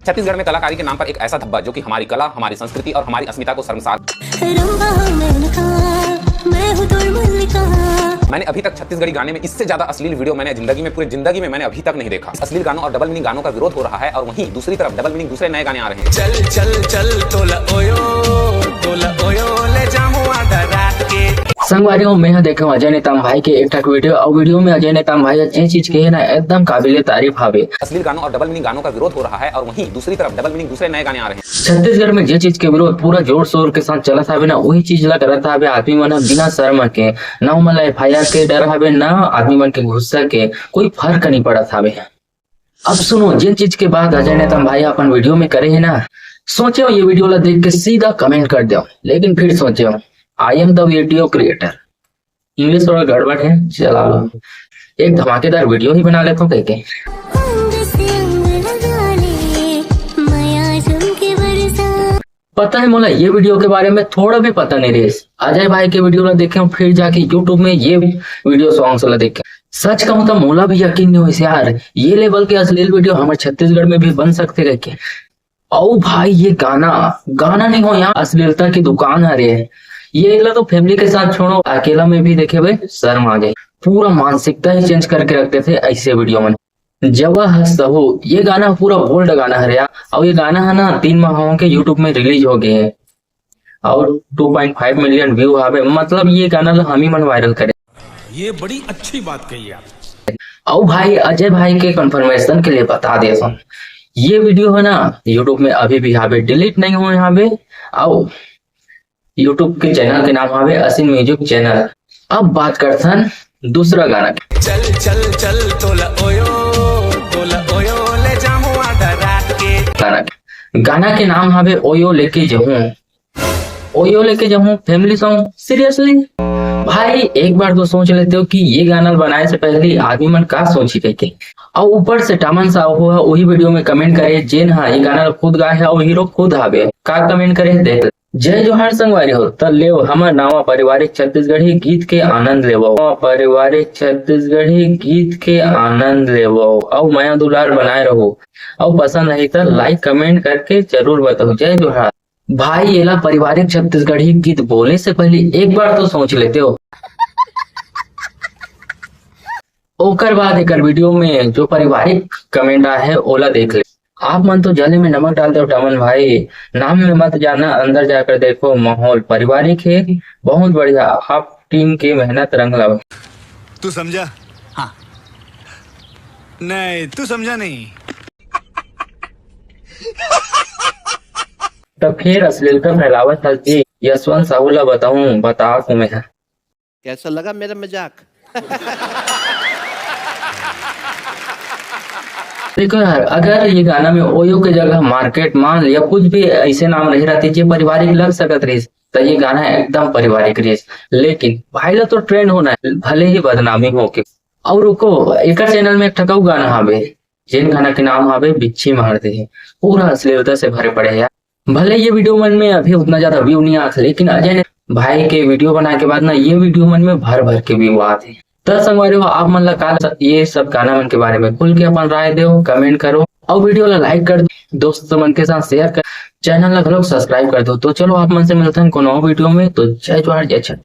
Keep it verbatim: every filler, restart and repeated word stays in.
छत्तीसगढ़ में कलाकारी के नाम पर एक ऐसा धब्बा जो कि हमारी कला, हमारी संस्कृति और हमारी अस्मिता को शर्मसार। रंभा हूँ मैं उनका, मैं हूँ तोड़ मल्लिका। मैंने अभी तक छत्तीसगढ़ी गाने में इससे ज्यादा अश्लील वीडियो मैंने जिंदगी में, पूरी जिंदगी में मैंने अभी तक नहीं देखा। अश्लील गानों और डबल मीनिंग गानों का विरोध हो रहा है और वहीं दूसरी तरफ डबल मीनिंग दूसरे नए गाने आ रहे हैं। चल चल चल तोला ओयो, तोला ओयो ले जाऊं आधा रात के। संगवारी हो, मैं ह देखे हूँ अजय नेताम भाई के एक ठक वीडियो, और वीडियो में अजय नेताम भाई ह जे चीज कहे ना, एकदम काबिले तारीफ हावे। अश्लील गानों और डबल मीनिंग गानों का विरोध हो रहा है और वहीं दूसरी तरफ डबल मीनिंग दूसरे नए गाने आ रहे हैं। छत्तीसगढ़ में जे चीज के विरोध पूरा जोर शोर के साथ चलत हावे ना, वही चीज ला करत हावे आदमी मन ह बिना शर्म के। ना ओमन ला एफ आई आर के डर हावे, ना आदमी मन के गुस्सा के, कोई फर्क नहीं पड़त हावे। अब सुनो, जिन चीज के बात अजय नेताम भाई अपन वीडियो में करे है ना, सोचे हो ये वीडियो ला देख के सीधा कमेंट कर दो, लेकिन फिर सोचे हो, I am the video creator। English थोड़ा गड़बड़ है, चला लो, एक धमाकेदार वीडियो ही बना लेता हूँ कह के। अंग से अंग लगा ले, मया जम के बरसा। पता है मोला, ये वीडियो के बारे में थोड़ा भी पता नहीं रहिस। अजय भाई के वीडियो ला देखे हूँ, फिर जाके यूट्यूब में ये वीडियो सॉन्ग्स ला देखे। सच कहूँ तो मोला भी यकीन नहीं होइस यार, ये लेवल के अश्लील वीडियो हमारे छत्तीसगढ़ में भी बन सकते कह के। अउ भाई, ये गाना, गाना नहीं हो यार, अश्लीलता की दुकान हरे। ये ला तो फैमिली के साथ छोड़ो, अकेला में भी देखे हुए शर्म आ जाए। पूरा मानसिकता ही चेंज करके रख देथे ऐसे वीडियो में। जवा ह सहू, ये गाना पूरा बोल्ड गाना हरे यार। अउ ये गाना है ना, तीन माह हों के यूट्यूब में रिलीज हो गए है और two point five million view हावे। मतलब ये गाना ला हम ही मन वायरल करे। ये बड़ी अच्छी बात कही आप। अउ भाई, अजय भाई के कंफर्मेशन के लिए बता देथन, ये वीडियो है ना, यूट्यूब में अभी भी हावे, डिलीट नहीं होए हावे। अउ यूट्यूब के चैनल के नाम हावे असिन म्यूजिक चैनल। अब बात करथन दूसरा गाना के। चल चल चल तोला ओयो, तोला ओयो ले जाऊं आधा रात के। गाना के, गाना के नाम हावे ओयो लेके जहूं। ओयो लेके जहूं, फैमिली सॉन्ग। सीरियसली भाई, एक बार तो सोच लेते हो कि ये गाना बनाए से पहले आदमी मन का सोची कह के। और ऊपर से टामन साहू ह वही वीडियो में कमेंट करे, जेन हा ये गाना खुद गाए है और हीरो खुद हावे। का कमेंट करे, देख। जय जोहार संगवारी हो, त लेव हमर नावा पारिवारिक छत्तीसगढ़ी गीत के आनंद लेवो। पारिवारिक छत्तीसगढ़ी गीत के आनंद लेवो, अउ मया दुलार बनाए रहो, अउ पसंद आही त लाइक कमेंट करके जरूर बताओ। जय जोहार। भाई, एला पारिवारिक छत्तीसगढ़ी गीत बोले से पहले एक बार तो सोच लेते हो। ओकर बाद एकर वीडियो में जो पारिवारिक कमेंट आए है, ओला देख ले। आप मन तो जले में नमक डाल दो, टामन भाई। नाम में मत जाना, अंदर जाकर देखो, माहौल पारिवारिक है, बहुत बढ़िया। आप टीम के मेहनत रंग लाओ। तू समझा? हाँ। नहीं, तू समझा नहीं। तो फिर अश्लीलता फैलावत हस जी, यशवंत साहू ला बताऊं, बता तुम्हें। कैसा लगा मेरा मजाक? देखो यार, अगर ये गाना में ओयो के जगह मार्केट मॉल या कुछ भी ऐसे नाम रहे रहते जे पारिवारिक लग सकत रहिस, तो ये गाना एकदम पारिवारिक रहिस। लेकिन भाई ला तो ट्रेंड होना है, भले ही बदनामी हो के। और रुको, एकर चैनल में एक ठक अउ गाना हावे, जेन गाना के नाम हावे बिच्छी मार दे। पूरा अश्लीलता से भरे पड़े है यार। भले ये वीडियो मन में अभी उतना ज्यादा व्यू नहीं आत, लेकिन अजय ने भाई के वीडियो बनाए के बाद ना, ये वीडियो मन में भर भर के व्यू आत है। त संगवारी हो, आप मन ला का लगता ये सब गाना मन के बारे में? खुल के अपन राय दो, कमेंट करो और वीडियो ला लाइक कर दो, दोस्त मन के साथ शेयर कर, चैनल ला घलो सब्सक्राइब कर दो। तो चलो, आप मन से मिलते हैं कोनो और वीडियो में। तो जय जोहार, जय छत्तीसगढ़।